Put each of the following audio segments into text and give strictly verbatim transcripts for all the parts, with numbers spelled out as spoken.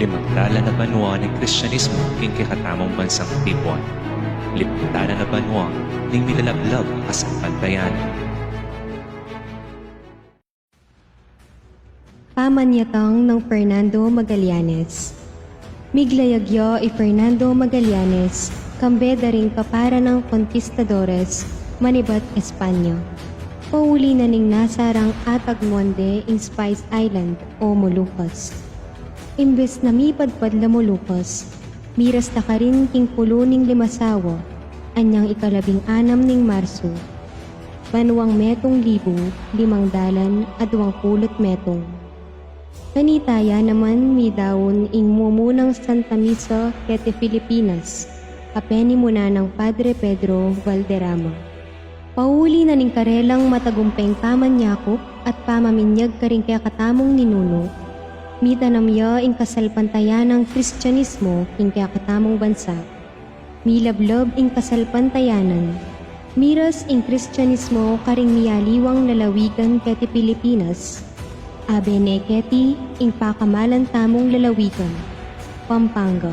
Limang dalan a banua ning Kristianismu king kekatamung bansang tipun. Limang dalan a banua ning milalablab a kasalpantayanan. Pamanyatang nang Fernando Magallanes. Miglayag ya i Fernando Magallanes kambe da ring kapara nang konkistadores manibat Espanya. Pauli na ning nasarang atag monde ing Spice Island o Moluccas. Imbes na mipadpad la Moluccas, miras la karin king pulu ning limasawa, anyang ikalabing anam ning Marsu, banuang metung libu limang dalan a duang pulu't metung. Kanita ya naman midaun ing mumunang Santa Misa keti Filipinas, a penimunan nang Padre Pedro Valderrama. Pauli na ning karelang matagumpeng pamanyakup at pamaminyag karing kekatamung ninunu, mitanam ya ing kasalpantayanang Kristianismu king kekatamung bansa. Milablab ing kasalpantayanan. Miras ing Kristianismu karing mialiwang lalawigan keti Pilipinas. Abe ne keti ing pakamalan tamung lalawigan, Pampanga.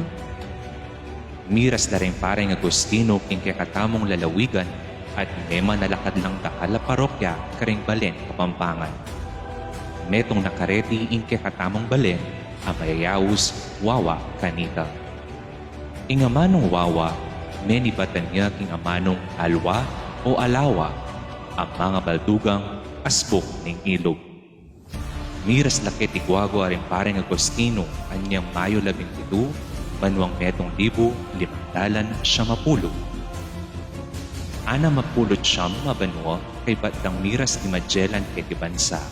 Miras la ring Pareng Agustino king kekatamung lalawigan at memanalakad lang dakal a parokya karing balen Kapampangan. Metung na kareti ing kekatamung balen a mayayaus Wawa kanita. Ing amanung Wawa, menibatan ya king amanung Alwa o Alawa, a mangabaldugang asbuk ning ilug. Miras la keti Guagua ring Pareng Agustino anyang Mayo labing pitu, banuang metung libu limang dalan siam a pulu. Anam a pulu't siam a banua kaybat dang miras di Magellan keti bansa.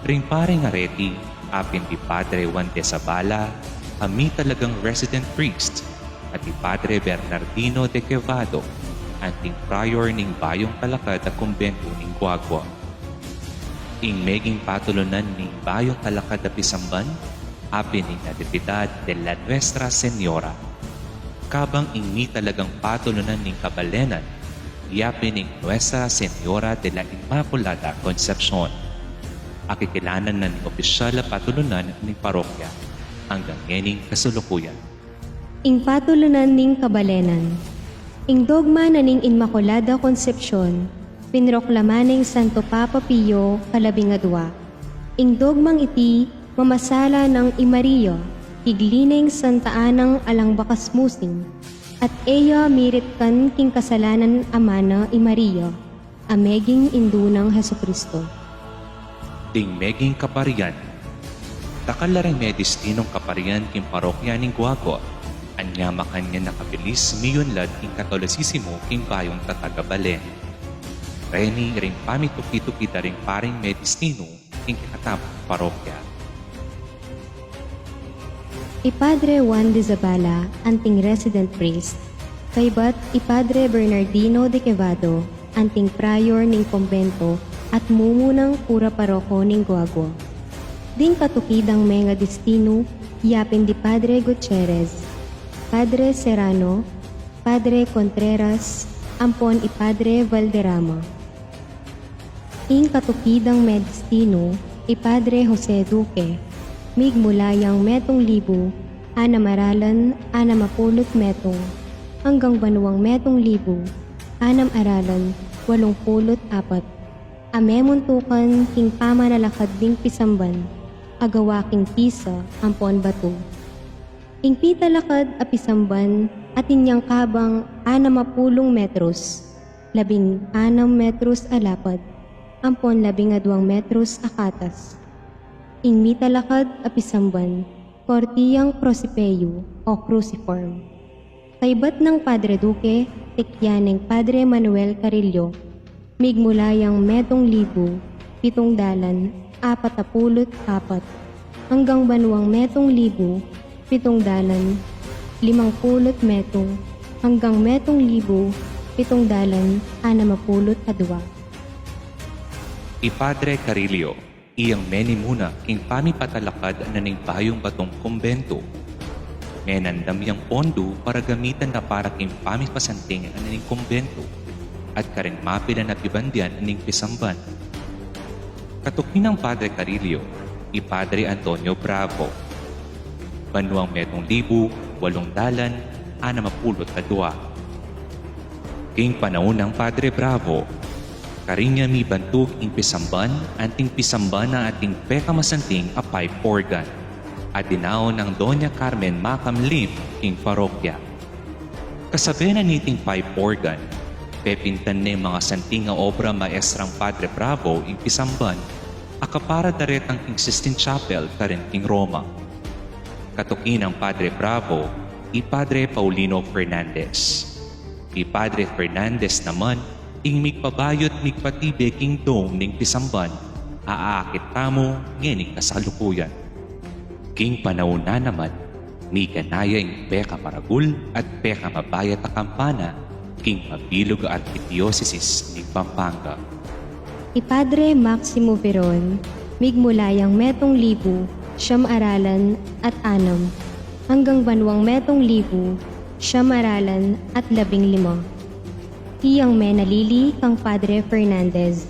Ring pareng areti, apin di Padre Juan de Zabala, a mitalagang resident priest, at di Padre Bernardino de Quevado, anting prior ning bayung talakad a kumbentu ning Guagua. Ing meging patulunan ning bayung talakad a pisamban, apin ing Natividad de la Nuestra Señora. Kabang ing mitalagang patulunan ning kabalenan, yapin ing Nuestra Señora de la Inmaculada Concepcion. Akikilanan na ning opisyal a patulunan ning parokya. Anggang ngening kasulukuyan. Ing patulunan ning kabalenan. Ing dogma na ning Inmaculada Concepcion, pinroklama neng Santo Papa Pio kalabing adua. Ing dogmang iti, mamasala nang i Maria, igli neng Santa Anang alang bakas musing, at e ya miritkan king kasalanan a mana i Maria, a meging indu nang Jesucristo. Ding meging kaparian. Dakal la ring medestinung kaparian king parokya ning Guagua, anya makanyan a kabilis miyunlad ing Katolisisimu king bayung tatag a balen. Reni ring pamituki-tuki da ring paring medestinu king kekatamung parokya. I Padre Juan de Zabala, anting resident priest, kaybat i Padre Bernardino de Quevado, anting prior ning kumbento at mumunang kura paroko ning Guagua. Ding katuki dang menga destinu, yapin di Padre Gutierrez, Padre Serrano, Padre Contreras, ampon i Padre Valderrama. Ing katuki dang medestinu, i Padre Jose Duque, migmula yang metung libu anam a dalan anam a pulu't metung, anggang banuang metung libu anam a dalan walung pulu't apat, a memuntukan king pamanalakad ding pisamban, a gawa king pisa ampon batu. Ing pitalakad a pisamban atin yang kabang anam a pulung metros, labing anam metros a lapad, ampon labing aduang metros a katas. Ing mitalakad a pisamban, korte yang prosipeyo o cruciform. Kaybat nang Padre Duque, tikyan neng Padre Manuel Carrillo, migmula yang metung libu pitung dalan apat a pulu't apat, anggang banuang metung libu pitung dalan limang pulu't metung, anggang metung libu pitung dalan anam a pulu't adua. I Padre Carrillo, iyang menimuna king pamipatalakad na ning bayung batung kumbento. Menandam yang pondu para gamitan na para king pamipasanting na ning kumbento at karing mapilan a pibandian ning pisamban. Katuki nang Padre Carrillo, i Padre Antonio Bravo. Banuang metung libu, walung dalan, anam a pulu't adua. King panaun nang Padre Bravo, karin ya mibantug ing pisamban, anting pisamban na ating pekamasanting a pipe organ, a dinaun nang Doña Carmen Macam Lim king parokya. Kasabe na niting pipe organ, pepintan ne mangasanting a obra maestrang Padre Bravo ing pisamban, a kapara da retang king Sistine Chapel karin king Roma. Katuki nang Padre Bravo, i Padre Paulino Fernandez. I Padre Fernandez naman, ing migpabayu't migpatibe king dome ning pisamban, a aakit tamu ngening kasalukuyan. King panaun na naman, miganaya ing pekamaragul at pekamabayat a kampana king mabilug a arkidiosesis ning Pampanga. I Padre Maximo Veron, migmula yang metung libu, siyam aralan at anam, anggang banuang metung libu, siyam aralan at labing lima. Iyang menalili kang Padre Fernandez.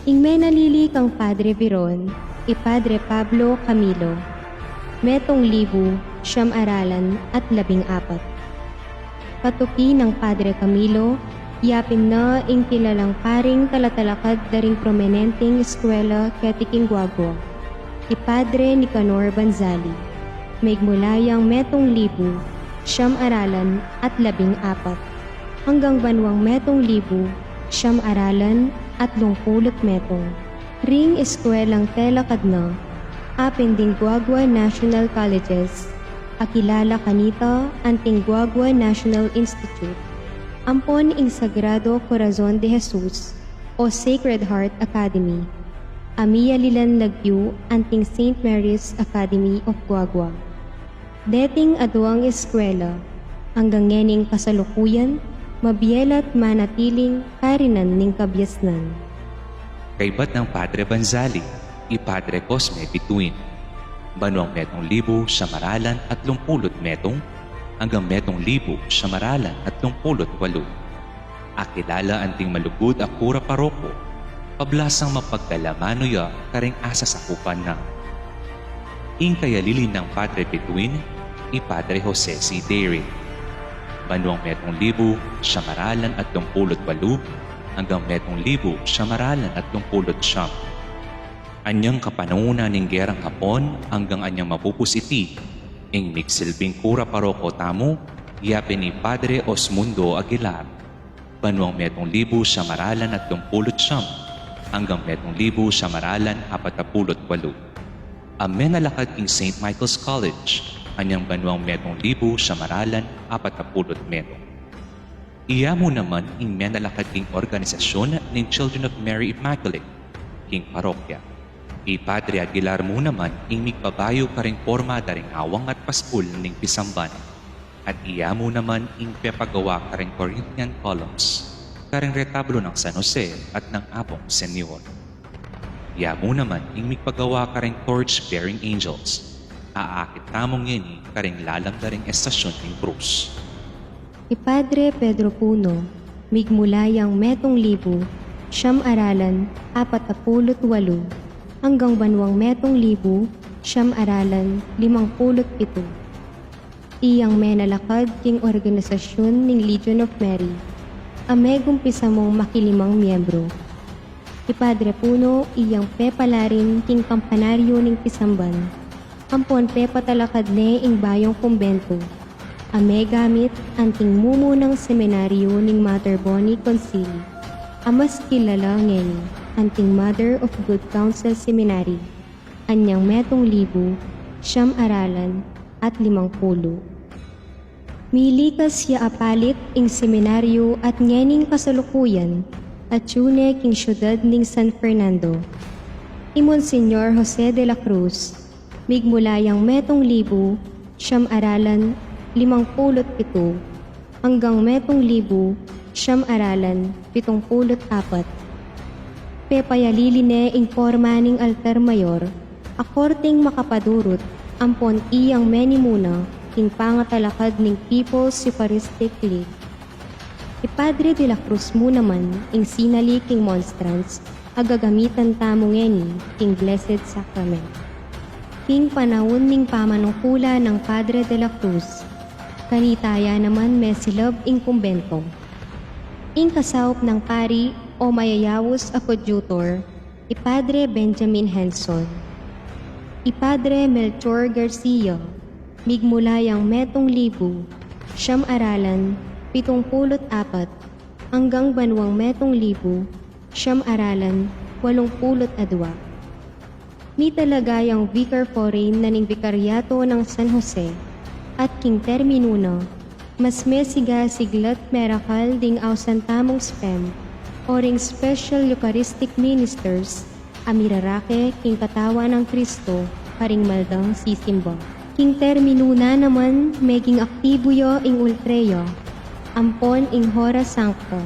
Ing menalili kang Padre Veron, i Padre Pablo Camilo, metung libu, siyam aralan at labing apat. Katuki nang Padre Camilo, yapin na ing kilalang paring talatalakad da ring prominenteng eskwela keti king Guagua, i Padre Nicanor Banzali, migmula yang metung libu, siyam aralan at labing apat, anggang banuang metung libu, siyam aralan at atlung pulu't metung. Ring eskwelang telakad na, apin ding Guagua National Colleges, a kilala kanita anting Guagua National Institute, ampon ing Sagrado Corazon de Jesus o Sacred Heart Academy, a miyalilan lagyu anting Saint Mary's Academy of Guagua. Deting aduang eskwela, anggang ngening kasalukuyan, mabie la't manatiling karinan ning kabiasnan. Kaybat nang Padre Banzali, i Padre Cosme Bituin. Banuang metung libu, siyam aralan atlung pulu't metung, anggang metung libu, siyam aralan atlung pulu't walu. Akilala anting malugud a kura paroko, pablasang mapagkalamanu ya karing asasakupan na. Ing kayalili nang Padre Bituin, i Padre Jose C. Dairy. Banuang metung libu, siyam aralan atlung pulu't walu, anggang metung libu, siyam aralan atlung pulu't siyam. Anyang kapanaun na ning gerang Hapon, anggang anyang mapupus iti, ing migsilbing kura paroko tamu, yapin i Padre Osmundo Aguilar. Banuang metung libu, siyam aralan atlung pulu't siyam, anggang metung libu, siyam aralan apat a pulu't walu. A menalakad king Saint Michael's College, anyang banuang metung libu, siyam aralan apat a pulu't metung. Iya mu naman ing menalakad king organisasyon ning Children of Mary Immaculate king parokya. I Padre Aguilar mu naman ing migpabayu karing porma da ring awang at paskul ning pisamban. At iya mu naman ing pepagawa karing Corinthian columns karing retablo nang San Jose at nang Apung Senyor. Iya mu naman ing migpagawa karing torch-bearing angels. Aakit tamu ngeni karing lalam da ring estasyon ning krus. I Padre Pedro Puno, migmula yang metung libu, siyam aralan, apat a pulu't walu, anggang banuang metung libu, siyam aralan, limang pulu't pitu. Iyang menalakad king organisasyon ning Legion of Mary, a megumpisa mung makilimang miyembro. I Padre Puno iyang pepalarin king kampanaryo ning pisamban, ampon pepatalakad ne ing bayung kumbento, a megamit anting mumunang seminaryo ning Mother Bonnie Concili, a mas kilala ngeni anting Mother of Good Counsel Seminary, anyang metung libu, siyam aralan, at limang pulu. Milikas ya a palit ing seminaryo at ngening kasalukuyan, atyu ne king syudad ning San Fernando. I Monsignor Jose de la Cruz, migmula yang metung libu, siyam aralan, limang pulu't pitu, anggang metung libu, siyam aralan, pitung pulu't apat. Pepayalili ne ing porma ning altar mayor, a korting makapadurut, ampon iyang menimuna king pangatalakad ning People's Eucharistic League. I Padre de la Cruz mu naman ing sinali king monstrance a gagamitan tamu ngeni king Blessed Sacrament. King panaun ning pamanungkulan nang Padre de la Cruz, kanita ya naman mesilub ing kumbento. Ing kasaup nang pari o mayayaus a kodyutor, i Padre Benjamin Henson. I Padre Melchor Garcia, migmula yang metung libu siyam aralan pitung pulu't apat anggang banwang metung libu siyam aralan walung pulu't adwa. Mitalaga yang Vicar Foreign na ning Bikaryato nang San Jose, at king terminu na, mas mesiga sigla't merakal ding ausan tamung SPEM o ring Special Eucharistic Ministers a mirarake king katawan nang Kristo karing maldang sisimba. King terminu na naman, meging aktibu ya ing ultreya ampon ing Hora Sancta,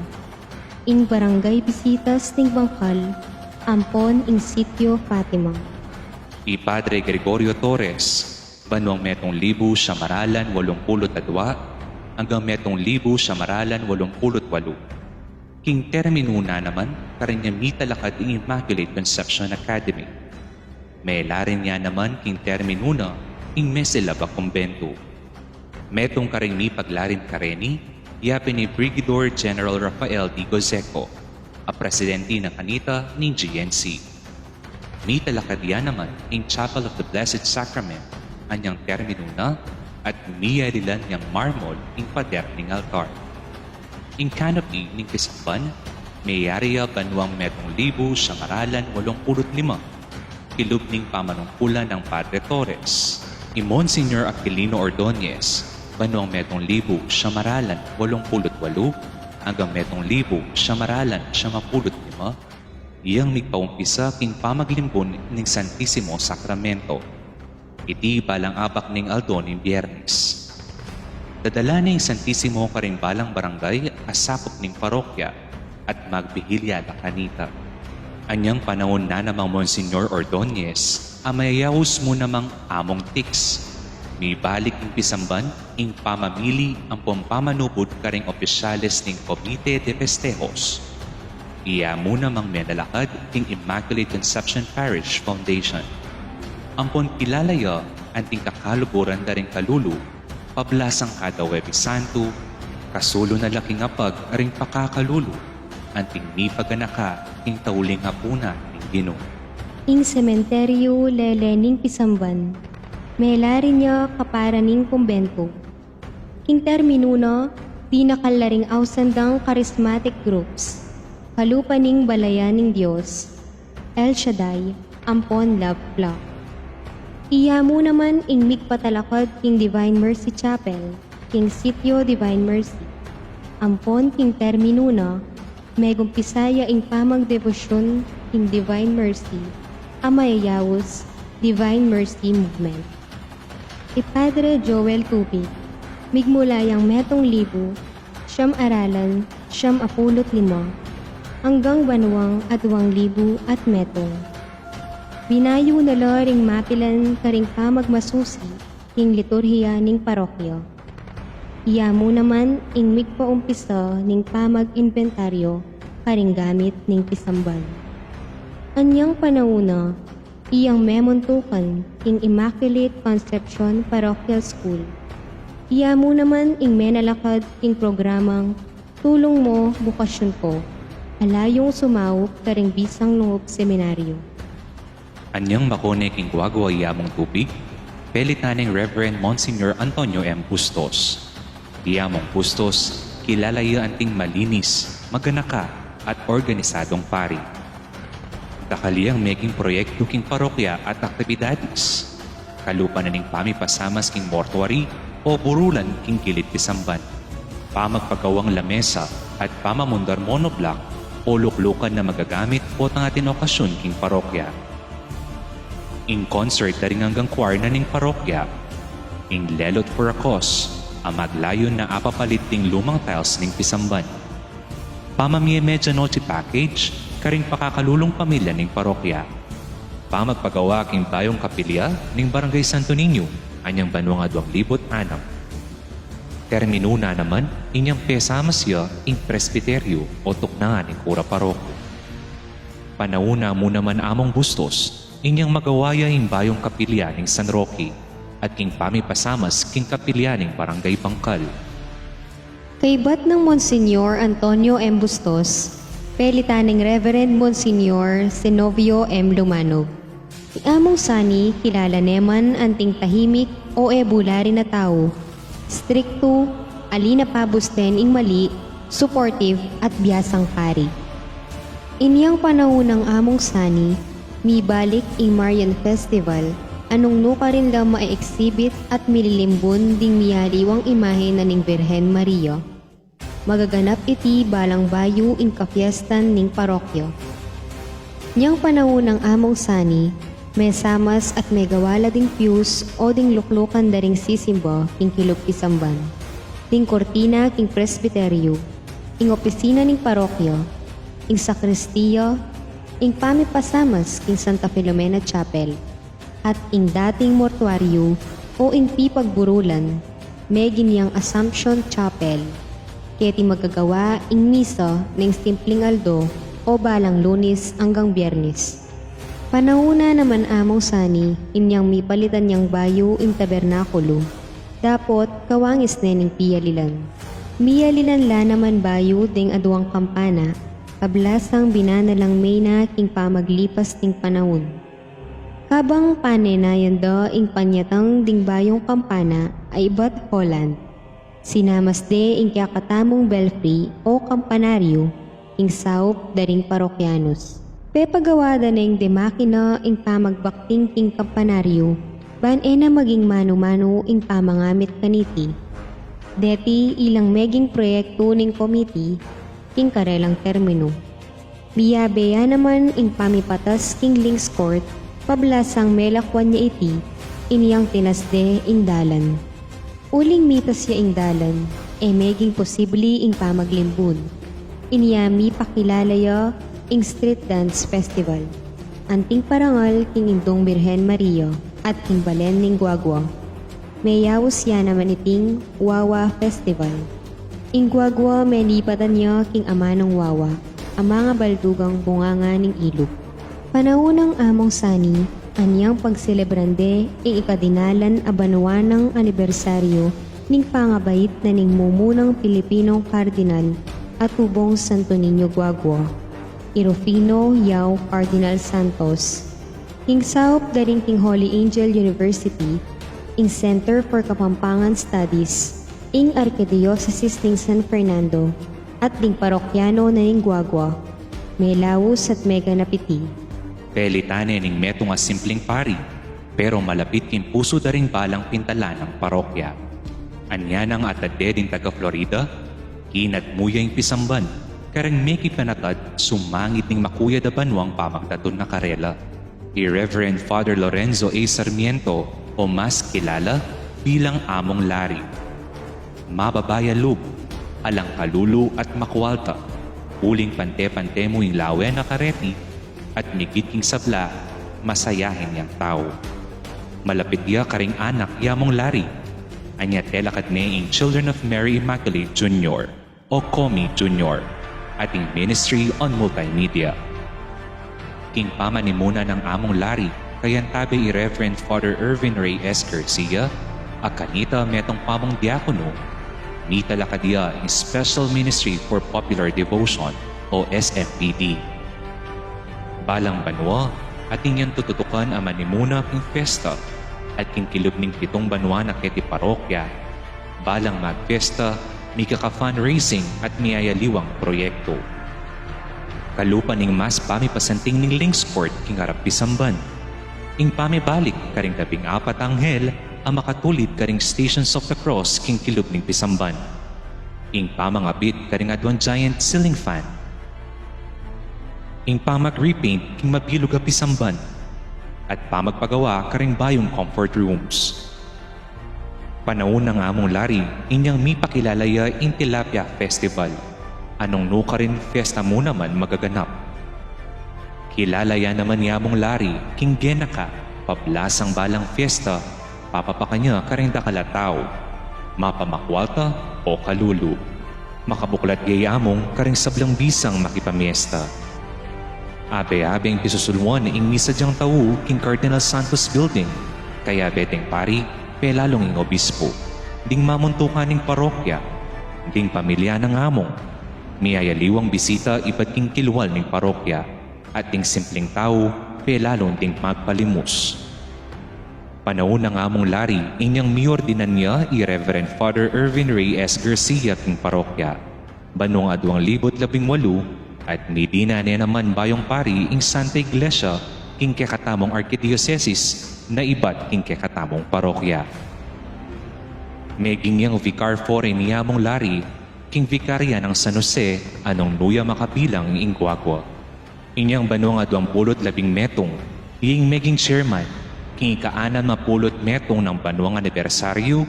ing barangay bisitas ning bangkal ampon ing Sitio Fatima. I Padre Gregorio Torres, banwang metung libu siyam aralan walung pulu't adwa anggang metung libu siyam aralan walung pulu't walu. King terminu na naman, karin ya mitalakad ing Immaculate Conception Academy. Melarin ya naman king terminu na ing mesilub a kumbentu. Metung karing mipaglarin kareni, yapin i Brigadier General Rafael D. Gozeco, a presidente na kanita ning G N C. Mitalakad ya naman ing Chapel of the Blessed Sacrament, anyang terminu na, at miyarilan yang marmol ing pader ning altar. Ing canopy ning pisamban, meyari ya banwang metung libu siyam aralan walung pulu't lima, kilub ning pamanungkulan nang Padre Torres. I Monsignor Aquilino Ordonez, banwang metung libu siyam aralan walung pulu't walu anggang metung libu siyam aralan siyam pulu't lima, yang migpaumpisa king pamaglimbun ning Santisimo Sakramento. Iti balang apak ning aldo ning Biernes. Dadala ne ing Santisimo karing balang barangay a sakup ning parokya at magbihilya la kanita. Anyang panaun na namang Monsignor Ordonez a mayayaus mu namang among tiks. Mibalik ing pisamban ing pamamili ampon pamanubud karing opisyales ning Comite de Festejos. Iya mu namang menalakad king Immaculate Conception Parish Foundation. Ampon kilala ya anting kakaluguran da ring kalulu, pablasang kada Huwebes Santu, kasulu na la king apag ring pakakalulu, anting mipaganaka king tauling apunan ning Ginu. Ing sementeryu lele ning pisamban, melarin ya kapara ning kumbentu. King terminu na, dinakal la ring ausan dang charismatic groups, kalupa ning Balayan ning Dios, El Shaddai, ampon Love Flock. Iya mu naman ing migpatalakad king Divine Mercy Chapel, king Sitio Divine Mercy. Ampon king terminu na, megumpisa ya ing pamagdebosyun king Divine Mercy, a mayayaus Divine Mercy Movement. I Padre Joel Tubig, migmula yang metung libu siyam aralan siyam apulu't lima anggang banwang adwang libu at metung. Binayu na la ring mapilan karing pamagmasusi king liturhiya ning parokya. Iya mu naman ing migpaumpisa ning pamag-inbentaryo karing gamit ning pisamban. Anyang panaun na, iyang memuntukan king Immaculate Conception Parochial School. Iya mu naman ing menalakad king programang Tulung Mo, Bokasyon Ko, a layung sumaup karing bisang lungub seminaryo. Anyang makone king guagua ya mung tubig, pelitan neng Reverend Monsignor Antonio M. Bustos. I Among Bustos, kilala ya anting malinis, maganaka, at organisadong pari. Dakal yang meging proyektu king parokya at aktibidades, kalupa na ning pamipasamas king mortuary o burulan king gilid pisamban, pamagpagawang lamesa at pamamundar monoblock o luklukan na magagamit potang atin okasyon king parokya. Ing concert da ring anggang choir na ning parokya. Ing Lelot for a Cause, a maglayun na apapalit ding lumang tiles ning pisamban. Pamamie medianoche package karing pakakalulung pamilya ning parokya. Pamagpagawa king bayung kapilya ning Barangay Santo Niño, anyang banwang adwang libut anam. Terminu na naman inyang pesamas ya ing presbiteryo o tuknangan ning kura paroko. Panaun na mu naman Among Bustos, Inyang magawa ya ing bayung kapilya ning San Roque, at king pamipasamas king kapilya ning Barangay Bangkal. Kaybat nang Monsignor Antonio M. Bustos, pelitan neng Reverend Monsignor Zenovio M. Lumanog. I Among Sani, kilala ne man anting tahimik o e bularin a tau, strikto, ali na pabusten ing mali, supportive, at biasang pari. Inyang panaun nang Among Sani, mibalik ing Marian Festival, a nung nukarin la ma-exhibit at mililimbun ding miyaliwang imahe na ning Birhen Maria. Magaganap iti balang bayu ing kapiestan ning parokya. Inyang panaun nang Among Sani, mesamas at megawa la ding pews o ding luklukan da ring sisimba king kilub pisamban, ding kurtina king presbiterio, ing opisina ning parokya, ing sakristia, ing pamipasamas king Santa Filomena Chapel, at ing dating mortuario o ing pipagburulan, meging yang Assumption Chapel, keti magagawa ing misa neng simpling aldo o balang Lunes anggang Biernes. Panaun na naman Among Sani, inyang mipalitan yang bayu ing tabernakulo, dapot kawangis ne ning piyalilan. Miyalilan la naman bayu deng aduang kampana, kablasang binanalang may na king pamaglipas ning panaun. Kabang panenayan da ing panyatang ding bayung kampana a ibat Holland, sinamas de ing kekatamung belfry o kampanaryo king saup da ring parokyanos. Pepagawa da neng de makina ing pamagbakting king kampanaryo, ban e na maging manu-manu ing pamangamit kaniti. Deti ilang meging proyektu ning komiti king karelang terminu. Miyabe ya naman ing pamipatas king links court, pablasang melakwan ya iti, inyang tinas de ing dalan. Uling mitas ya ing dalan, e meging posibli ing pamaglimbun. Inya mipakilala ya ing Street Dance Festival, anting parangal king Indung Birhen Maria at king balen ning guagua. Meyaus ya naman iting Wawa Festival. Ing guagua melipatan ya king amanung wawa, a mangabaldugang bunganga ning ilug. Panaun nang Among Sani, anyang pagselebran de ing ikadinalan a banua nang anibersaryu ning pangabait na ning mumunang Pilipinong Kardinal a tubong Santo Niño Guagua, i Rufino Yao Cardinal Santos. King saup da ring king Holy Angel University, ing Center for Kapampangan Studies, ing Arkidiosesis ning San Fernando, at ding parokyano na ning Guagua, melaus at meganap iti. Pelitan ne ning metung a simpling pari, pero malapit king pusu da ring balang pintalan nang parokya. Anya nang atad de ding taga Florida, kinatmu ya ing pisamban, kareng mekipanatad sumangid ning makuyad a banuang pamagtatun na karela. I Reverend Father Lorenzo A. Sarmiento, o mas kilala bilang Among Larry. Mababa ya lub, alang kalulu at makwalta, uling pante-pante mu ing lawen a kareti, at migit king sabla, masayahin yang tau. Malapit ya karing anak i Among Larry, anya telakad ne ing Children of Mary Immaculate Junior o COMI Junior, at ing Ministry on Multimedia. King pamanimuna nang Among Larry, kayantabe i Reverend Father Ervin Rey S. Garcia, a kanita metung pamung diakono, mitalakad ya ing Special Ministry for Popular Devotion o S M P D. Balang banua, atin yang tututukan a manimuna king fiesta, at king kilub ning pitung banua na keti parokya, balang magfiesta, migkaka-fundraising at miyayaliwang proyekto. Kalupa ning mas pamipasanting ning links court king arap pisamban. Ing pamibalik karing Gabing Apat Anghel a makatulid karing Stations of the Cross king kilub ning pisamban. Ing pamangabit karing aduang giant ceiling fan. Ing pamag-repaint king mabilug a pisamban. At pamagpagawa karing bayung comfort rooms. Panaun nang Among Larry, inyang mipakilala ya ing Tilapia Festival, a nung nukarin fiesta mu naman magaganap. Kilala ya naman i Among Larry king genaka, pablasang balang fiesta, papapakan ya karing dakal a tau, mapa makwalta o kalulu. Makabuklat ya i Among karing sablang bisang makipamiesta. Abe-abeng pisusulwan ing misa dyang tau king Cardinal Santos Building, kayabe deng pari, pelalung ing obispo, ding mamuntukan ning parokya, ding pamilya nang among miyayaliwang bisita ibat king kilwal ning parokya, at ding simpling tau, pelalung ding magpalimus. Panaun nang among lari, inyang miordinan ya i Reverend Father Erwin Reyes Garcia king parokya, banuang aduang libut labing walu, at midinan ne naman bayung pari ing Santa Iglesia king kekatamung arkidiosesis na ibat king kekatamung parokya. Meging yang vicar foreign ya mung lari king Vikarya nang San Jose, a nung nu ya makabilang ing guagua. Inyang banuang aduang pulu't labing metung, ing meging chairman king ika-anam a pulu't metung nang banuang anibersaryu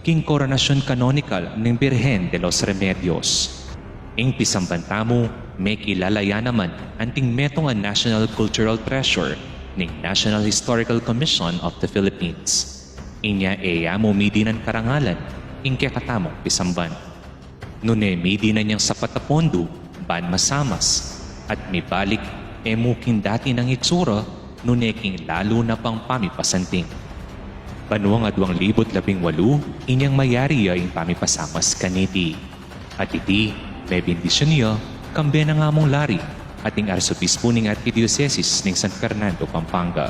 king koronasyon kanonikal ning Birhen de los Remedios. Ing pisamban tamu, mekilala ya naman anting metung a national cultural treasure ning National Historical Commission of the Philippines. Inya e ya mu midinan karangalan ing kekatamung pisamban. Nune midinan yang sapat a pondu ban masamas, at mibalik e mu king dati nang itsura, nune king lalu na pang pamipasanting. Banuang aduang libut labing walu, inyang mayari ya ing pamipasamas kaniti. At iti, mebindisyun ya kambe nang among lari, at ing Arsobispo ning Arkidiosesis ning San Fernando, Pampanga,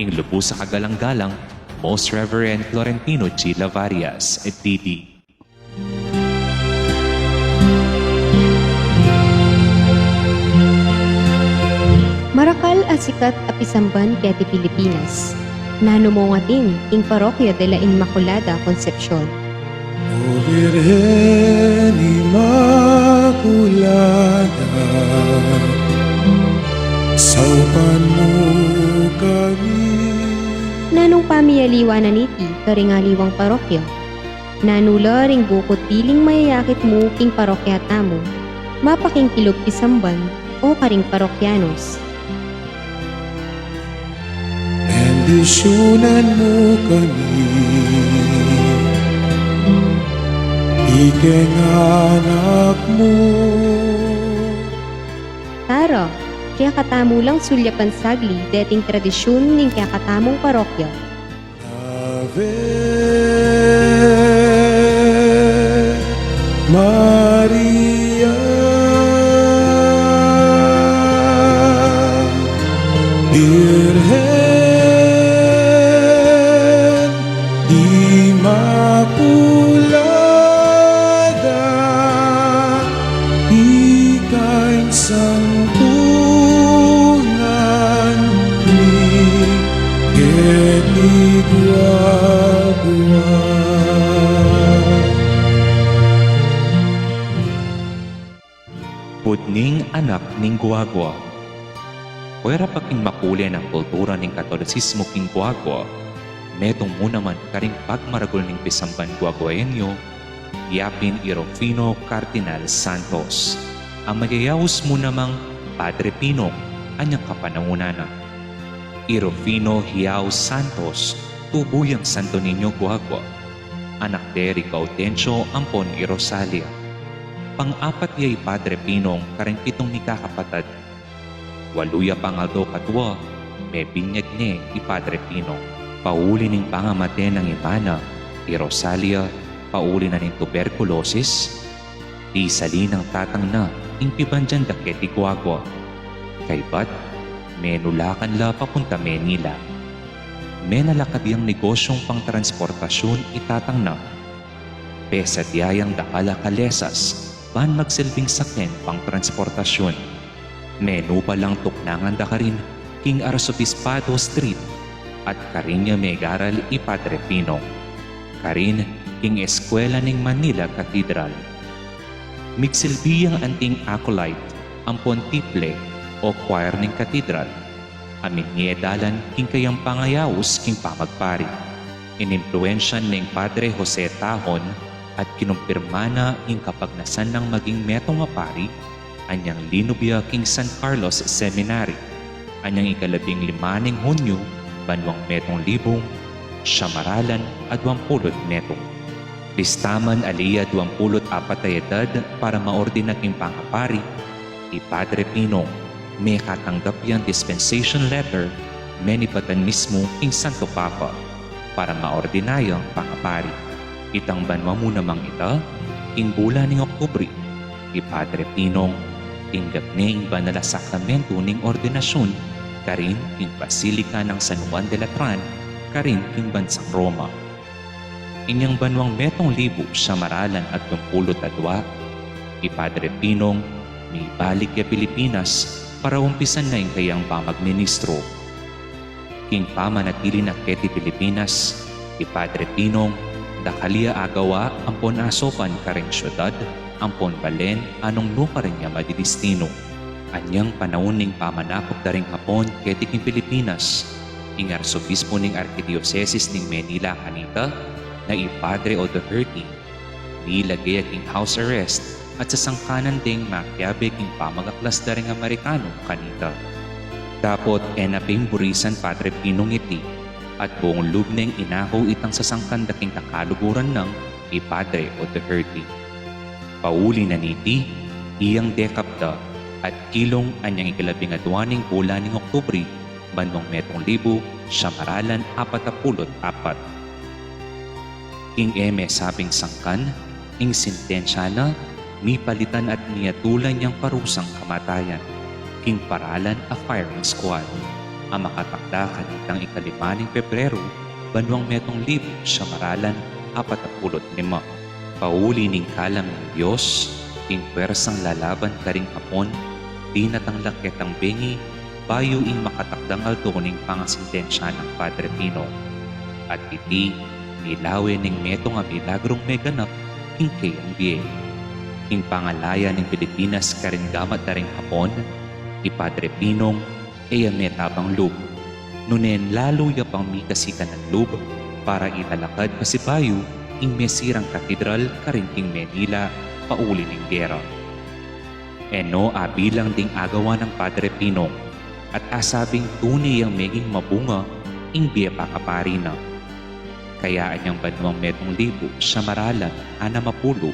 ing lubus a kagalang-galang Most Reverend Florentino G. Lavarias, D D. Marakal a sikat a pisamban keti Pilipinas. Nanu mung atin ing Parokya de la Inmaculada Concepcion? O Birhen Inmakulada, saupan mu kami. Nanung pamiyaliwa na niti karing aliwang parokya? Nanu la ring bukut diling mayayakit mu king parokya tamu, mapakinkilub pisamban o karing parokyanos? Bendisyunan mu kami, ikeng anak mu. Tara, kekatamu lang sulyapan saglit deting tradisyun ning kekatamung parokya. Ave Maria, Birhen Inmakulada, ika ing santungan mi keti guagua. Pudning anak ning guagua. Pwera pa king makule nang kultura ning Katolisismu king guagua, metung mu naman karing pagmaragul ning pisamban guaguaenyo, yapin i Rufino Cardinal Santos, a mayayaus mu namang Padre Pinong, anyang kapanahunan na. I Rufino Hiao Santos, tubu yang Santo Niño, Guagua, anak de ri Gaudencio ampon i Rosalia. Pang-apat ya i Padre Pinong karing pitung mikakapatad. Walu ya pang aldo katua, mebinyag ne i Padre Pinong. Pauli ning pangamate nang ima na, i Rosalia, pauli na ning tuberkulosis, pisali nang tatang na ing pibandian da keti Guagua. Kaybat, menulakan la papunta Manila. Menalakad yang negosyung pangtransportasyun i tatang na. Pesadya yang dakal a kalesas ban magsilbing sakyan pangtransportasyun. Menupa lang tuknangan da karin king Arsobispado Street, at karin ya megaral i Padre Pinong. Karin king eskwela ning Manila Cathedral. Migsilbi yang anting acolyte ampon tiple o choir ning katedral, a minie dalan king kayang pangayaus king pamagpari. Inimpluensyan neng Padre Jose Tajon at kinumpirma na ing kapagnasan nang maging metung a pari, anyang linub ya king San Carlos Seminary, anyang ikalabing lima ning Hunyu, banuang metung libung siam maralan aduang pulu't metung. Listaman ali ya duang pulu't apat a edad para maordina king pangapari, i Padre Pinong, Mekatanggap yang dispensation letter menibatan mismu king Santo Papa para maordina yang pangapari. Itang banua mu namang ita, king bulan ning Oktubre, i Padre Pinong, tinggap ne ing banal a sakramento ning ordinasyun karin king Basilica nang San Juan de Latran, karin king bansang Roma. Inyang banuang metung libu siam maralan at lumpulu't adua, i Padre Pinong mibalik ya Pilipinas para umpisan na ing kayang pamagministro. King pamanatili na keti Pilipinas, i Padre Pinong dakal ya agawa ampon asopan karing siudad ampon balen a nung nu karin ya madidistinu. Anyang panaun ning pamanakop da ring Hapon keti king Pilipinas, ing arsobispo ning Arkidiosesis ning Manila kanita na i Padre O'Doherty, milage ya king house arrest at sasangkanan deng makiabe king pamagaklas da ring Amerikanu kanita. Dapot e na pin burisan Padre Pinong iti at buung lub neng inaku itang sasangkan da king kakaluguran nang i Padre O'Doherty. Pauli na niti, iyang dekap da at kilung anyang ikalabing adua ning bulan ning Oktubre, banuang metung libu siam maralan apat a pulu't apat. King e mesabing sangkan, ing sentensya na mipalitan at miatulan yang parusang kamatayan king paralan a firing squad a makatakda kanitang ikalima ning Pebrero, banuang metung libu siam maralan apat a pulu't lima. Pauli ning kalam ning Dios, ing pwersang lalaban karing Hapon, dinatang la ketang bengi bayu ing makatakdang aldo ning pangasentensya nang Padre Pinong. At iti milawe ning metung a milagrung meganap king kayang bie. King pangalaya ning Pilipinas karing gamat da ring Hapon, i Padre Pinong e ya metabang lub, nune lalu ya pang mikasikan a lub para ilalakad pasibayu ing mesirang katedral karin king Manila pauli ning gera. E no abilang ding agawa nang Padre Pinong at asabing tune yang meging mabunga ing bie pangapari na. Kaya anyang banuang metung libu siam maralan anam a pulu,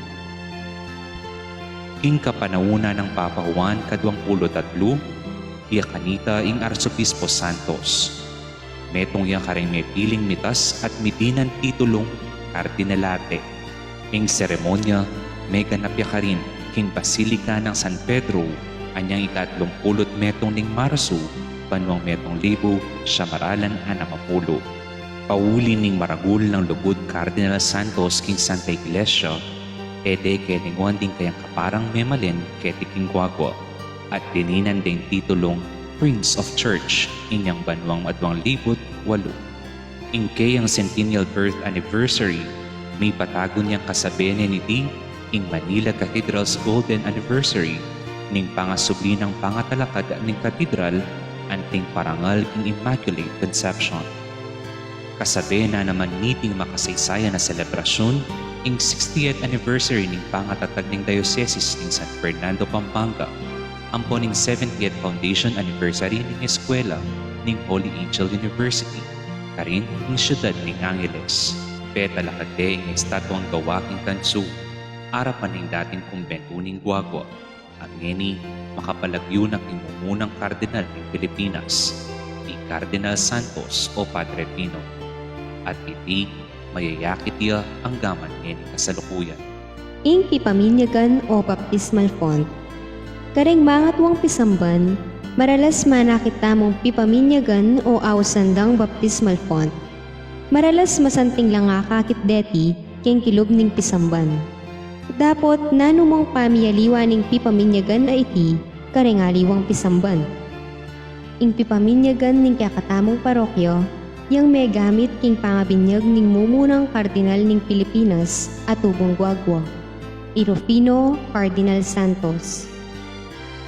king kapanaunan nang Papa Juan kaduang pulu't atlu, ya kanita ing Arsobispo Santos. Metung ya karing mepiling mitas at midinan titulung kardinalate. Ing seremonya meganap ya karin king Basilica nang San Pedro anyang ikatlumpulu't metung ning Marsu, banuang metung libu siam maralan anam a pulu. Pauli ning maragul nang lugud Cardinal Santos king Santa Iglesia, e de kelinguan ding kayang kaparang memalen keti king guagua at dininan deng titulung Prince of Church inyang banuang aduang libu't walu. Ing kayang centennial birth anniversary, mipatagun yang kasabe ne niti ing Manila Cathedral's golden anniversary ning pangasubli nang pangatalakad ning katedral anting parangal king Immaculate Conception. Kasabe na naman niting makasaysayan a selebrasyun ing sixtieth anniversary ning pangatatag ning Diosesis ning San Fernando, Pampanga, ampon ing seventieth foundation anniversary ning eskwela ning Holy Angel University karin king siyudad ning Angeles. Petalakad de ing estatuang gawa king tansu, arapan ning dating kumbentu ning guagua. At ngeni, makapalagyu na king mumunang kardinal ning Pilipinas, i Kardinal Santos o Padre Pino. At iti, mayayakit ya anggaman ngeni kasalukuyan. Ing pipaminyagan o baptismal font. Karing mangatuang pisamban, maralas manakit tamung pipaminyagan o ausan dang baptismal font. Maralas masanting lang akakit deti keng kilub ning pisamban. Dapot nanumang pamialiwa ning pipaminyagan a iti kareng aliwang pisamban. Ing pipaminyagan ning kekatamung parokya yang megamit king pangabinyag ning mumunang kardinal ning Pilipinas a tubung guagua, i Rufino Cardinal Santos.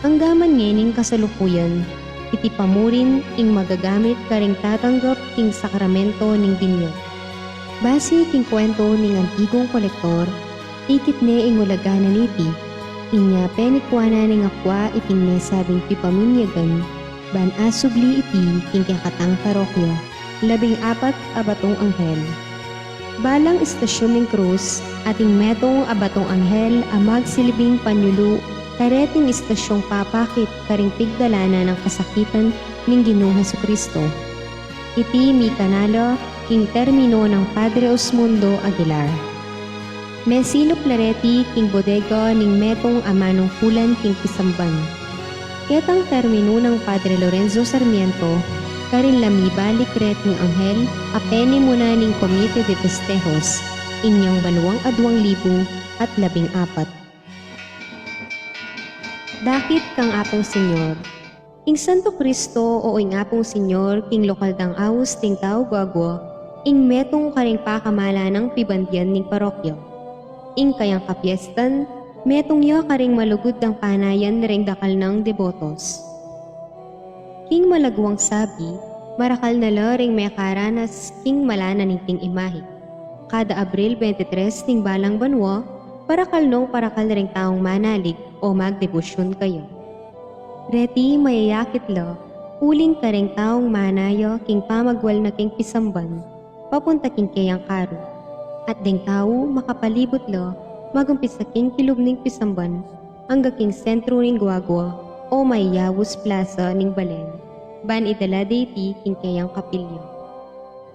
Anggaman ngening kasalukuyan, iti pa mu rin ing magagamit karing tatanggap king sakramento ning binyag. Basi king kwento ning antigung kolektor, ikit ne ing ulaga na niti, inya penikua na ning akwa iting mesabing pipaminyagan, ban asubli iti king kekatang parokya. Labing apat a batung anghel. Balang istasyun ning krus, ating metung a batung anghel a magsilbing panyulu Kareting istasyung papakit karing pigdalanan nang kasakitan ning Ginung Jesucristo. Iti mikanala king termino nang Padre Osmundo Aguilar. Mesilup la reti king bodega ning metung a manungkulan king pisamban. Ketang termino nang Padre Lorenzo Sarmiento, karin la mibalik reting anghel a penimuna ning Comite de Festejos, inyang banuang aduang libu at labing apat. Dakit kang Apung Señor. Ing Santo Cristo o ing Apung Señor king lokal dang aus ding tau guagua, ing metung karing pakamalan nang pibandian ning parokya. Ing kayang kapiestan, metung ya karing malugud dang panayan reng dakal nang debotos. King malaguang sabi, marakal na la ring mekaranas king malanan niting imahe. Kada Abril twenty-three ning balang banua, parakal nong parakal ring taung manalig o magdebosyun kaya. Reti mayayakit la, uling kareng taung manaya king pamagwal na king pisamban, papunta king keyang karu. At deng tau makapalibut la, magumpisa king kilub ning pisamban, angga king sentru ning guagua, o mayayaus plaza ning balen. Ban idala de iti king keyang kapilya.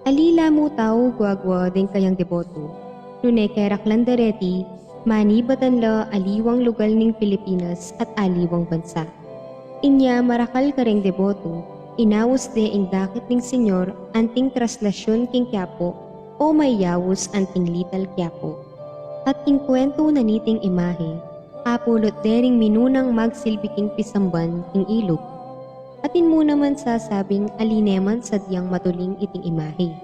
Ali la mu tau guagua deng kayang deboto. Nune keraklan da reti, manibatan la aliwang lugal ning Pilipinas at aliwang bansa. Inya marakal kareng deboto, inaus de ing dakit ning Señor anting traslasyun king Quiapo o mayayaus anting Little Quiapo. At king kwentu na niting imahe, apulot de ring minunang magsilbi king pisamban king ilug. Atin mu naman sasabing ali ne man sadyang matuling iting imahe.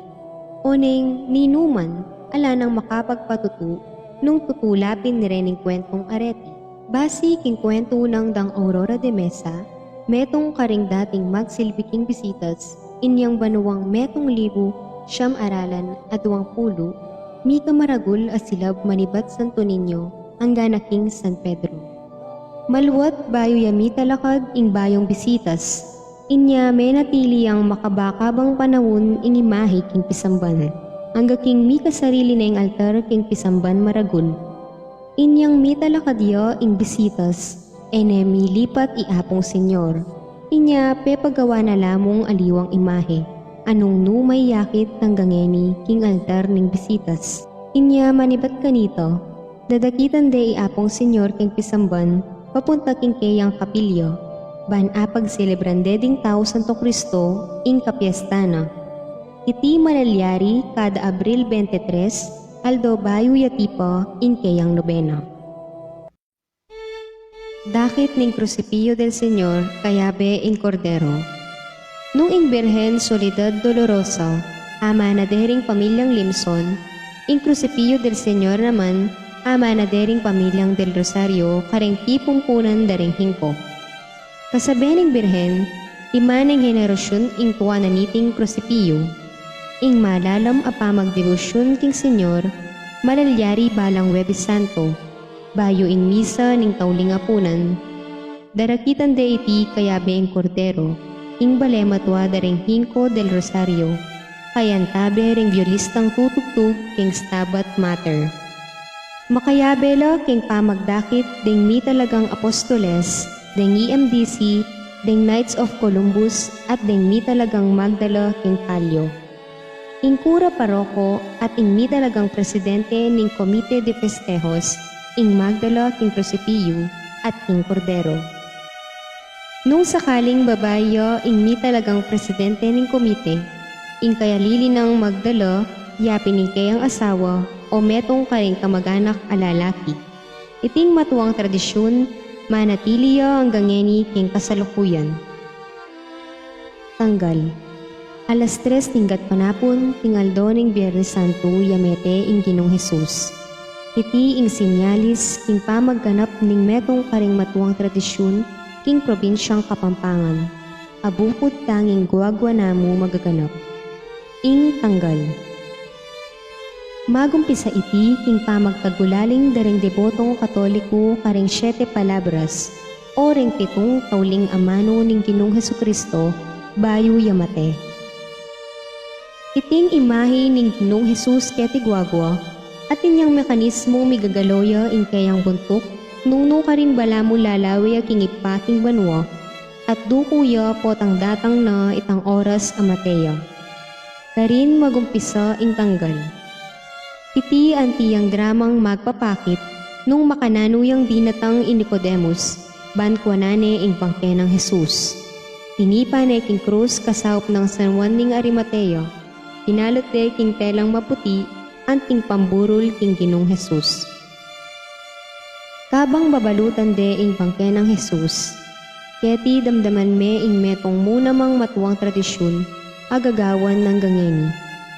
O neng ninuman ala nang makapagpatutu nung tutulapin rening kwentung areti. Basi king kwentu nang dang Aurora de Mesa, metung karing dating magsilbi king bisitas, inyang banuang metung libu siyam aralan aduang pulu, mika maragul a silab manibat Santo Niño, angga na king San Pedro. Maluat bayu ya mitalakad ing bayung bisitas, inya menatili yang makabakabang panaun ing imahe king pisamban, angga king mikasarili neng altar king pisamban maragul. Inyang mitalakad ya ing bisitas, e ne milipat i Apung Señor. Inya pepagawa na lamung aliwang imahe, a nung nu mayakit angga ngeni king altar ning bisitas. Inya manibat kanita, dadakitan de i Apung Señor king pisamban, papunta king keyang kapilya, ban apagselebran de ding tau Santo Cristo ing kapiesta na. Iti malalyari kada Abril twenty-three, aldo bayu ya tipa ing keyang nobena. Dakit ning Crucifijo del Señor, kayabe ing Kordero. Nung ing Birhen Soledad Dolorosa, ama na de ring pamilyang Limson, ing Crucifijo del Señor naman, ama na de ring pamilyang Del Rosario, kareng pipumpunan da ring hingko. Kasabe ning Birhen, lima neng henerasyun ing tua na niting Crucifijo. Ing malalam a pamagdebosyun king Señor, malalyari balang Huwebes Santo, bayu ing misa ning tauling apunan. Darakitan de iti kayabe ing Kordero, ing bale matua da ring hingko del Rosario, kayantabe ring biolistang tutugtug king Stabat Mater. Makayabe la king pamagdakit ding mitalagang apostoles, ding E M D C, ding Knights of Columbus, at ding mitalagang magdala king palio. Ing kura paroko at ing mitalagang presidente ning Comite de Festejos, ing magdala king Crucifijo at king Kordero. Nung sakaling babai ya ing mitalagang presidente ning komite, ing kayalili nang magdala yapin ing keyang asawa o metung karing kamag-anak a lalaki. Iting matuang tradisyun, manatili ya anggang ngeni king kasalukuyan. Tanggal. Alas tres ning gatpanapun, king aldo ning Biernes Santo, ya mete ing Ginung Jesus. Iti ing sinyalis king pamagganap ning metung karing matuang tradisyun king probinsyang Kapampangan. A buput tanging guagua na mu magaganap. Ing tanggal. Magumpisa iti king pamagtagulaling da ring debotong Katoliko karing Siete Palabras, o ring pitung tauling amanu ning Ginung Jesucristo, bayu ya mate. Iting imahe ning Ginung Jesus keti guagua, atin yang mekanismung migagalo ya ing keyang buntuk, Nung nukarin balamu lalawe ya king ibpa king banua, at duku ya potang datang na itang oras a mate ya. Karin magumpisa ing tanggal. Iti anti yang dramang magpapakit nung makananu yang dinatang i Nicodemus, ban kuanan ne ing bangke nang Jesus. Tinipa ne king krus kasaup nang San Juan ning Arimatea, pinalut de king telang maputi anting pamburul king Ginung Jesus. Kabang babalutan de ing bangke nang Jesus, keti damdaman me ing metung mu namang matuang tradisyun a gagawan nang gangeni,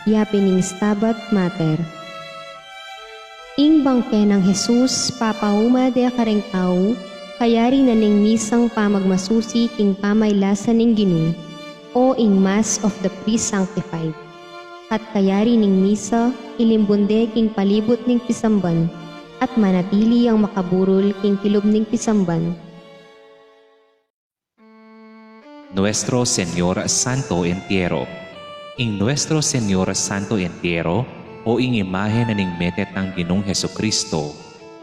yapin ing Stabat Mater. Ing bangke nang Jesus papauma de kareng tau, kayari na ning misang pamagmasusi king pamaylasa ning Ginu, o ing Mass of the Pre-Sanctified. At kayari ning misa, ilimbun de king palibut ning pisamban, at manatili yang makaburul king kilub ning pisamban. Nuestro Señor Santo Entierro. Ing Nuestro Señor Santo Entierro, o ing imahe na ning metet nang Ginung Jesucristo,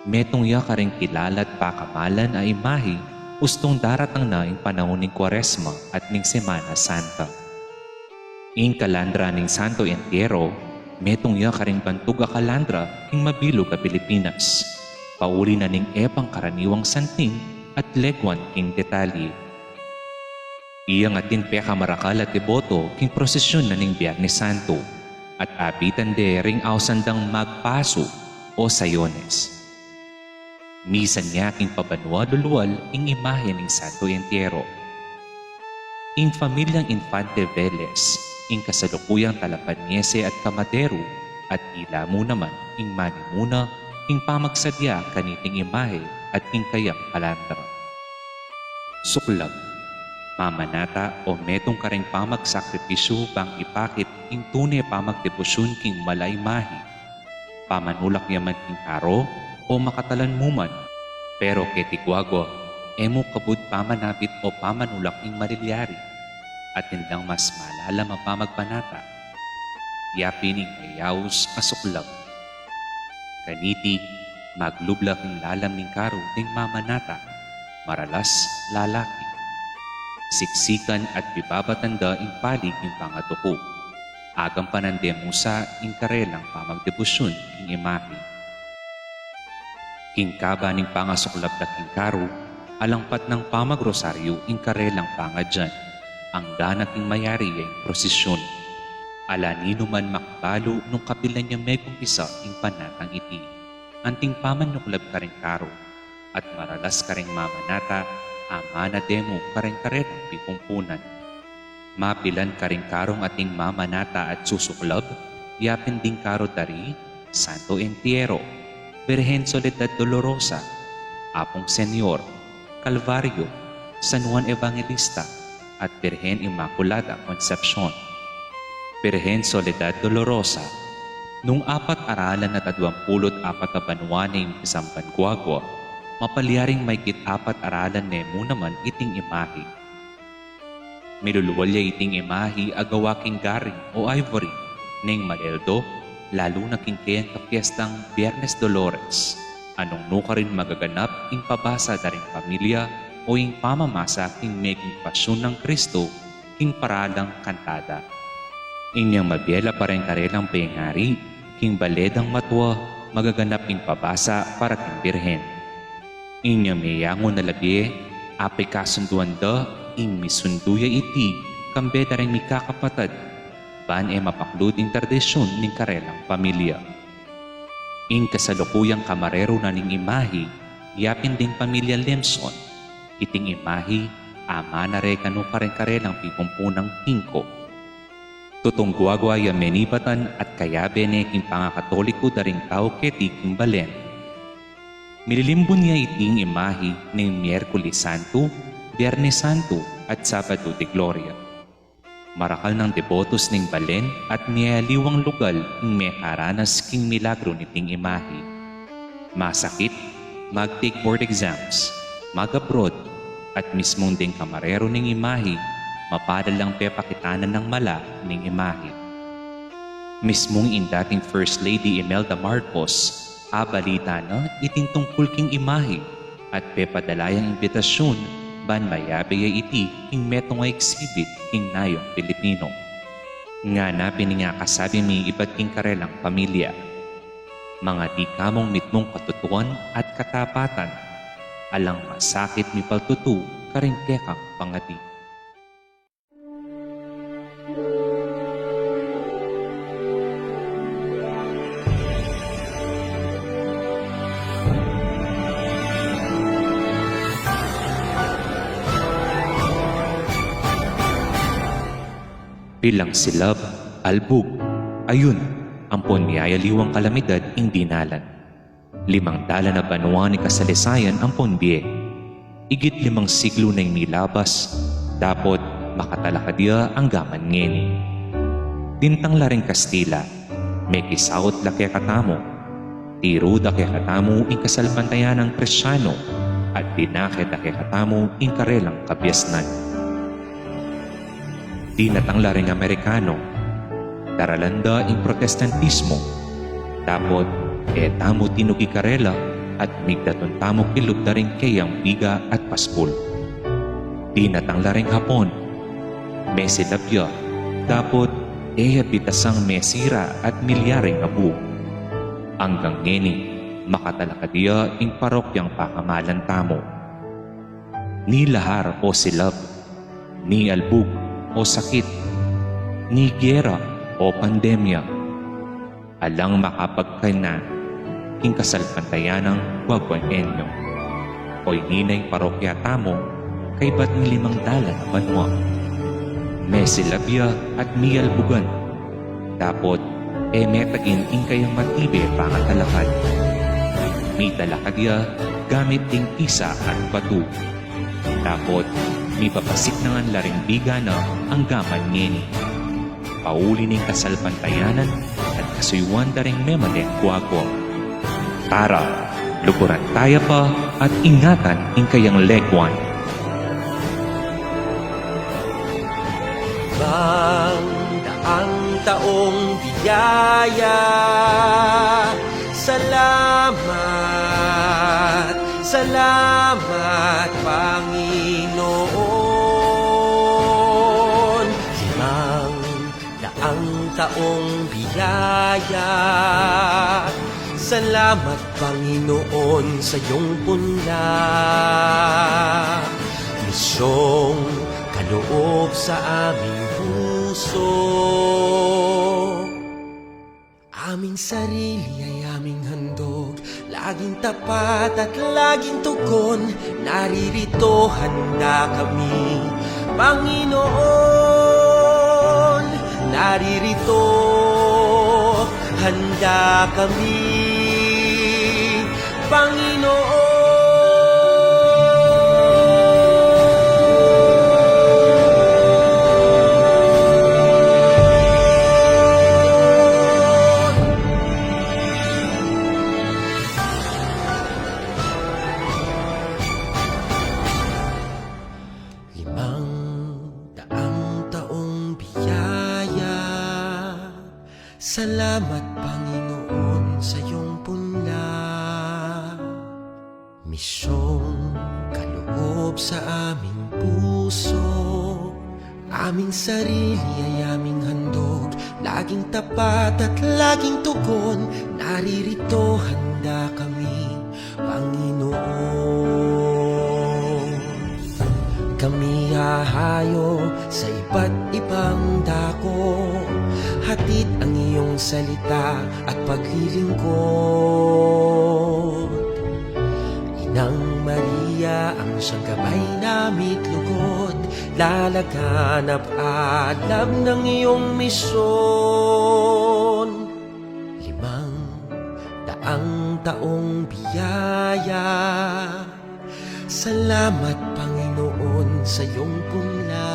metung ya karing kilala at pakamalan a imahe, ustung daratang na ing panaun ning Kuaresma at ning Semana Santa. Ing kalandra ning Santo Entierro, metung ya karing bantug a kalandra king mabilug a Pilipinas. Pauli na ning e pangkaraniwang santing at leguan king detalye. Iyang atin pekamarakal a deboto king prosesyun na ning Biernes Santo, at abitan de ring ausan dang magpasu o sayones. Misan ya king pabanua lulual ing imahe ning Santo Entierro. Ing familiang Infante Velez, ing kasalukuyang talapanyese at kamadero, at ila mu naman ing manimuna king pamagsadya kaniting imahe at king kayang kalandra. Suklab, mamanata o metung kareng pamagsakripisyu bang ipakit ing tune pamagdebosyun king mala a imahe. Pamanulak ya man king karo o makatalan mu man, pero keti guagua, e mu kabud pamanabit o pamanulak ing malilyari, atin lang mas malalam a pamagbanata. Yapin ing mayaus a suklab. Kaniti, maglub la king lalam ning karo ding mamanata, maralas lalaki. Siksikan at bibabatan da ing pali king pangaduku. Agampanan de mu sa ing karelang pamagdebosyun king imahe. King kaba ning pangasuklab da king karo, alang patnang pamagrosaryu ing karelang pangadyan, anggang king mayari ya ing prosesyun. Ala ninu man makibalu nung kapilan ya megumpisa ing panatang iti, anting pamanuklab karing karo, at maralas karing mamanata, amana de mu karing karelang pipumpunan. Mapilan karing karong ating mamanata at susuklab, yapin ding karo dari, Santo Entierro, Birhen Soledad Dolorosa, Apung Senyor, Kalbaryo, San Juan Evangelista, at Birhen Inmaculada Concepcion. Birhen Soledad Dolorosa, nung apat aralan at aduang pulu't apat a banua ne ing pisamban guagua, mapalyaring maygit apat aralan ne mu naman iting imahe. Milulual ya iting imahe a gawa king garing o ivory, neng maleldo, lalu na king keyang kapiestang Biernes Dolores, a nung nukarin magaganap ing pabasa da ring pamilya o ing pamamasa king meging pasyun nang Kristo king paralang kantada. Inyang mabie la pa reng karelang pengari, king bale dang matua, magaganap ing pabasa para king Birhen. Inyang meyangu na la bie, apekasunduan da ing misundu ya iti kambe da ring mikakapatad, ban e mapaklud ing tradisyun ning karelang pamilya. Ing kasalukuyang kamarero na ning imahe, yapin ding pamilya Lemson, iting imahe, amana re kanu kareng karelang pipumpunang Hingko. Tutung guagua ya menibatan at kayabe ne king pangakatoliko da ring tau keti king balen. Mililimbun ya iting imahe ning Miyerkules Santo, Biernes Santo, at Sabado de Gloria. Marakal nang debotos ning balen at miyaliwang lugal ing mekaranas king milagro niting imahe. Masakit, mag-take board exams, mag-abroad, at mismung ding kamarero ning imahe, mapalad lang pepakitanan nang mala ning imahe. Mismung ing dating First Lady Imelda Marcos, abalita na iting tungkul king imahe, at pepadala yang imbitasyun ban mayabe ya iti king metung a exhibit king nayung Pilipinu. Ngana pin ing akasabi mi ibat king karelang pamilya. Mangadi kamung mitmung katutuan at katapatan, alang masakit mipaltutu karing kekang pangadi. Bilang silab, albug, ayun, ampon miyayaliwang kalamidad ing dinalan. Limang dalan a banua ning kasalisayan ampon bie. Igit limang siglo neng milabas, dapot makatalakad ya anggaman ngeni. Dintang la ring Kastila, mekisaut la kekatamu. Tiru da kekatamu ing kasalpantayanang Kristiano, at dinake da kekatamu ing karelang kabiasnan. Dinatang la ring Amerikano, daralan da ing Protestantismo, dapot e tamu tinuki karela at migdatun tamu kilub da ring keyang biga at paspul. Dinatang la ring Hapon, mesilab ya, dapot e ya bitasang mesira at milyaring abu. Anggang ngeni, makatalakad ya ing parokyang pakamalan tamu. Ni lahar o silab, ni albug o sakit, ni gera o pandemya, alang makapagkayna king kasalpantayanang Guaguañeño. Oyni na ing parokya tamu kaybat ning limang dalan a banua. Mesilab ya at mialbugan, dapot e metagin ing kayang matibe pangatalakad. Mitalakad ya gamit ing pisa at batu. Dapot mipapasiknangan la ring biga na anggaman ngeni. Pauli ning kasalpantayanan at kasuyuan da ring memalengguagua. Tara, luguran taya pa at ingatan ing kayang leguan. Bang daang taong biyaya. Salamat, salamat, Panginoon. Limang daang taong biyaya. Salamat, Panginoon, sa iyong punla. Misyong kaloob sa aming puso. Aming sarili ay aming handog, laging tapat at laging tugon. Naririto, handa kami, Panginoon. Naririto, handa kami, Panginoon. Limang daang taong biyaya. Salamat, Panginoon, sa iyong punla. Misyong kaloob sa aming puso. Aming sarili ay aming handog, laging tapat at laging tugon. Naririto, handa kami, Panginoon. Kami hahayo sa iba't ibang dako, hatid ang iyong salita at paglilingkod. Inang Maria ang siyang gabay namit lugod, lalaganap alam ng iyong misyon. Limang daang taong biyaya. Salamat, Panginoon, sa iyong punla.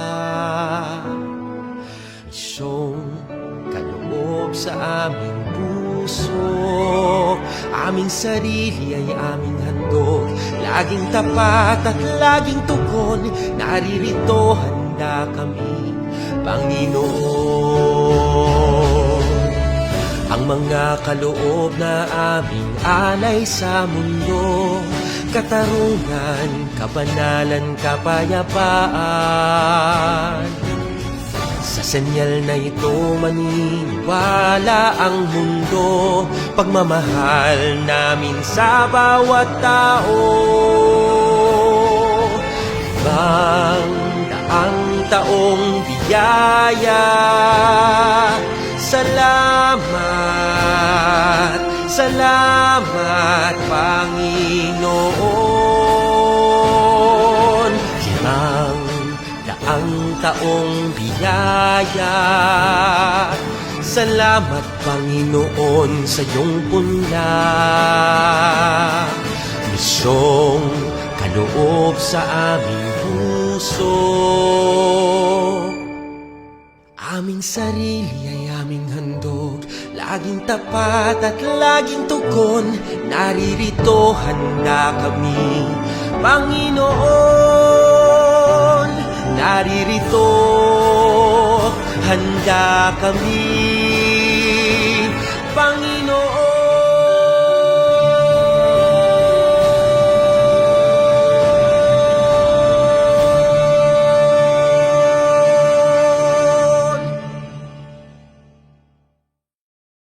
Misyong kaloob sa aming puso. Aming sarili ay aming handog, laging tapat at laging tugon. Naririto, handa kami, Panginoon. Ang mga kaloob na aming alay sa mundo, Katarungan, kabanalan, kapayapaan. Sa senyal na ito maniniwala ang mundo, pagmamahal namin sa bawat tao. Limang daang taong biyaya, salamat, salamat, Panginoon. Limang daang taong biyaya, salamat, Panginoon, sa iyong punla. Misyong kaloob sa aming puso. Aming sarili ay aming handog, laging tapat at laging tugon. Naririto, handa kami, Panginoon. Naririto, handa kami, Panginoon.